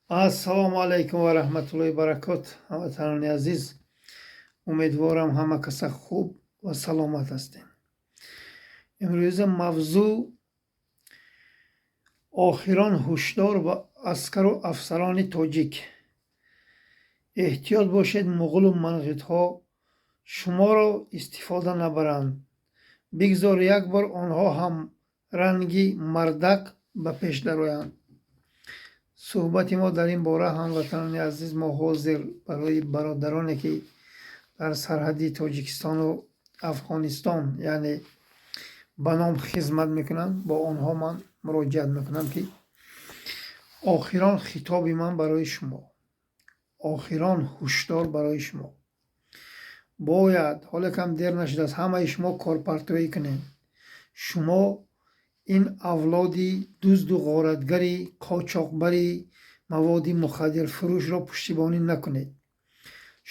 Ассалому алайкум ва раҳматуллоҳи баракот, ҳамватанони азиз. Умедворам, ҳама каса хуб ва саломат ҳастем. Имрӯза мавзӯъ: охирон ҳушдор ба аскару афсарони тоҷик. Эҳтиёт бошед, муғулу манғитҳо шуморо истифода набаранд. Бигзор як бор онҳо ҳам ранги мардак ба пеш дароянд. Суҳбати мо дар ин бора, ҳамватанони азиз. Мо ҳозир барои бародароне, ки дар сарҳади Тоҷикистону Афғонистон, яъне ба ном хизмат мекунанд, бо онҳо ман муроҷиат мекунам, ки охирон хитоби ман барои шумо, охирон ҳушдор барои шумо: бояд ҳоле кам дер нашудааст, ҳамаи шумо корпартоӣ кунед. Шумо ин авлоди дузду ғоратгари, қочоқбари, маводи мухаддирфурӯшро пуштибонӣ накунед.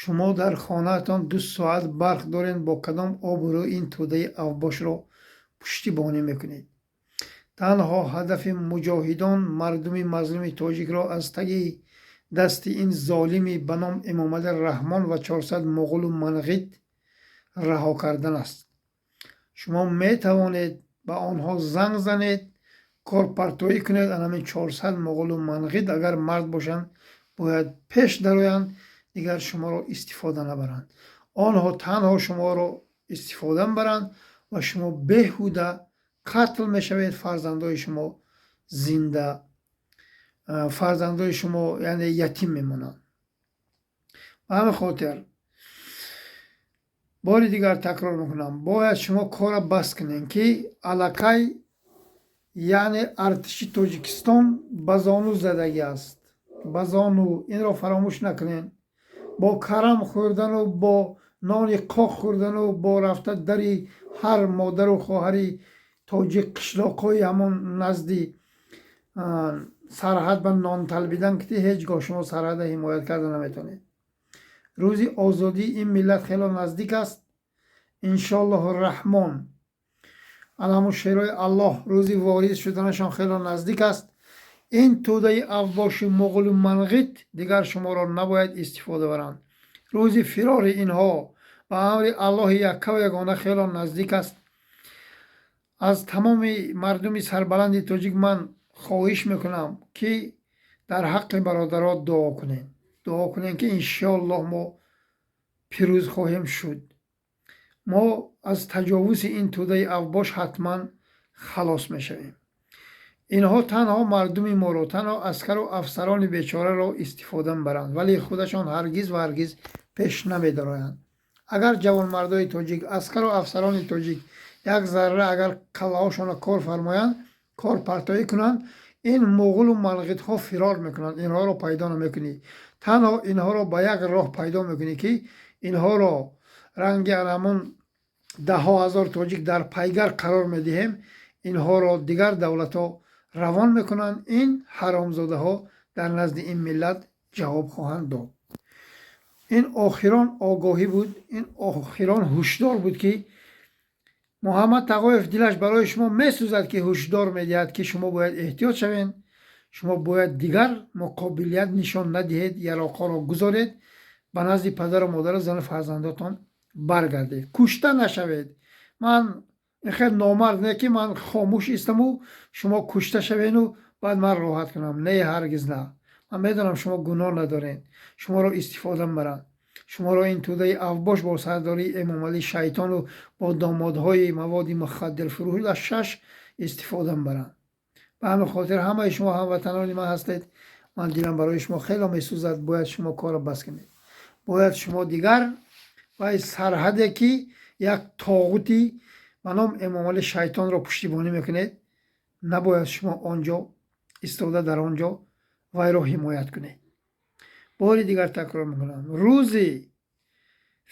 Шумо дар хонаатон 2 соат барқ доред, бо кадом обрӯ ин тӯдаи авбошро пуштибонӣ мекунед? Танҳо ҳадафи муҷоҳидон мардуми мазлуми тоҷикро аз таги дасти ин золими ба ном Эмомалӣ Раҳмон ва 400 муғулу манғит раҳо кардан аст. Шумо метавонед ба онҳо занг занед, корпартоӣ кунед. Анамин 400 муғулу манғит агар мард бошанд, бояд пеш дароянд, дигар шуморо истифода набаранд. Онҳо танҳо шуморо истифода мебаранд ва шумо беҳуда қатл мешавед, фарзандои шумо зинда, фарзандои шумо, яъне, ятим мемонанд. Ба ҳамин хотир бори дигар такрор мекунам: бояд шумо корра бас кунед, ки аллакай, яъне, артиши Тоҷикистон ба зону задагӣ аст, ба зону. Инро фаромӯш накунед. Бо карам хӯрдану бо нони қоқ хӯрдану бо рафта дари ҳар модару хоҳари тоҷик, қишлоқҳои ҳамон назди сарҳад ба нон талбидан, ки ҳеҷ гоҳ шумо сарҳада ҳимоят карда наметавонед. Рӯзи озодии ин миллат хело наздик аст, иншоаллоҳу раҳмон. Ана ҳамун шерои Аллоҳ, рӯзи ворид шуданашон хело наздик аст. Ин тӯдаи авбоши муғулу манғит дигар шуморо набояд истифода баранд. Рӯзи фирори инҳо ба амри Аллоҳи яккаву ягона хело наздик аст. Аз тамоми мардуми сарбаланди тоҷик ман хоҳиш мекунам, ки дар ҳаққи бародарот дуо кунем, дуо кунем, ки иншоаллоҳ мо пирӯз хоҳем шуд, мо аз таҷовузи ин тӯдаи авбош ҳатман халос мешавем. Инҳо танҳо мардуми моро, танҳо аскару афсарони бечораро истифода мебаранд, вале худашон ҳаргиз ва ҳаргиз пеш намедароянд. Агар ҷавонмардои тоҷик, аскару афсарони тоҷик як зарра агар каллаҳошонро кор фармоянд, кор партоӣ кунанд, ин муғулу манғитҳо фирор мекунанд. Инҳоро пайдо намекунӣ. Танҳо инҳоро ба як роҳ пайдо мекунӣ, ки инҳоро ранги анамун даҳҳо ҳазор тоҷик дар пайгар қарор медиҳем, инҳоро дигар давлатҳо равон мекунанд. Ин ҳаромзодаҳо дар назди ин миллат ҷавоб хоҳанд дод. Ин охирон огоҳӣ буд, ин охирон ҳушдор буд, ки Муҳаммад Тағоев дилаш барои шумо месӯзад, ки ҳушдор медиҳад, ки шумо бояд эҳтиёт шавед, шумо бояд дигар муқобилият нишон надиҳед, яроқҳоро гузоред, ба назди падару модару зану фарзандотон баргардед, кушта нашавед. Ман ин хел номард не, ки ман хомӯш истаму шумо кушта шавену баъд ман роҳат кунам. Не, ҳаргиз на. Ман медонам, шумо гуноҳ надоред, шуморо истифода мебаранд. Шуморо ин тӯдаи авбош бо сардории Эмомалӣ шайтону бо домодҳои маводи мухаддирфурӯш шаш истифода мебаранд. Ба ҳамин хотир ҳамаи шумо ҳамватанони ман ҳастед. Ман дилам барои шумо хело месӯзад. Бояд шумо корро бас кунед. Бояд шумо дигар вай сарҳаде, ки як тоғути ба ном Эмомалӣ шайтонро пуштибонӣ мекунед, набояд шумо он ҷо истода, дар он ҷо вайро ҳимоят кунед. Бори дигар такрор мекунам: рӯзи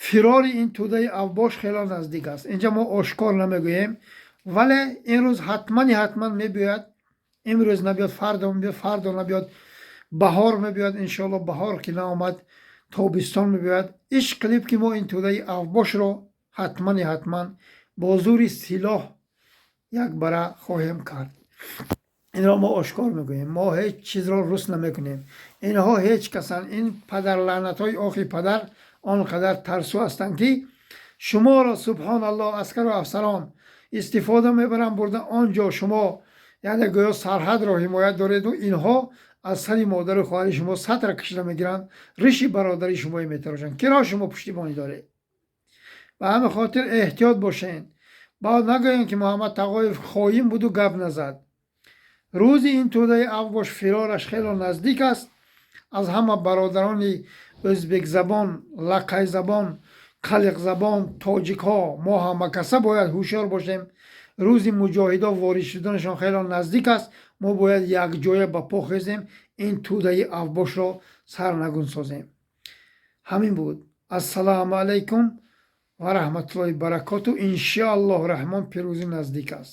фирори ин тӯдаи авбош хело наздик аст. Инҷа мо ошкор намегӯем, вале ин рӯз ҳатмани ҳатман мебиёяд. Имрӯз набиёд, фардо мебиёд, фардо набиёд, баҳор мебиёд, иншоалло. Баҳор ки наомад, тобистон мебиёяд. Иш қилиб, ки мо ин тӯдаи авбошро ҳатмани ҳатман бо зӯри силоҳ якбара хоҳем кард. Инро мо ошкор мегӯем, мо ҳеҷ чизро рус намекунем. Инҳо ҳеҷ касанд. Ин падарлаънатҳои охи падар он қадар тарсу ҳастанд, ки шуморо, субҳоналлоҳ, аскару афсарон истифода мебаранд, бурда он ҷо. Шумо яъне гӯё сарҳадро ҳимоят дореду инҳо аз сари модару хоҳари шумо сатра кашида мегиранд, риши бародари шумои метарошанд. Киро шумо пуштибонӣ доред? Ба ҳамин хотир эҳтиёт бошед. Баъд нагӯем, ки Муҳаммад Тағоев хоин буду гап назад. Рӯзи ин тӯдаи авбош фирораш хело наздик аст. Аз ҳама бародарони ӯзбекзабон, лақайзабон, қалиқзабон тоҷикҳо, мо ҳамакаса бояд ҳушёр бошем. Рӯзи муҷоҳидо ворид шуданашон хело наздик аст. Мо бояд якҷоя ба по хезем, ин тӯдаи авбошро сарнагун созем. Ҳамин буд. Ассалому алайкум ва раҳматуллоҳи баракоту. Иншоаллоҳу раҳмон, пирӯзӣ наздик аст.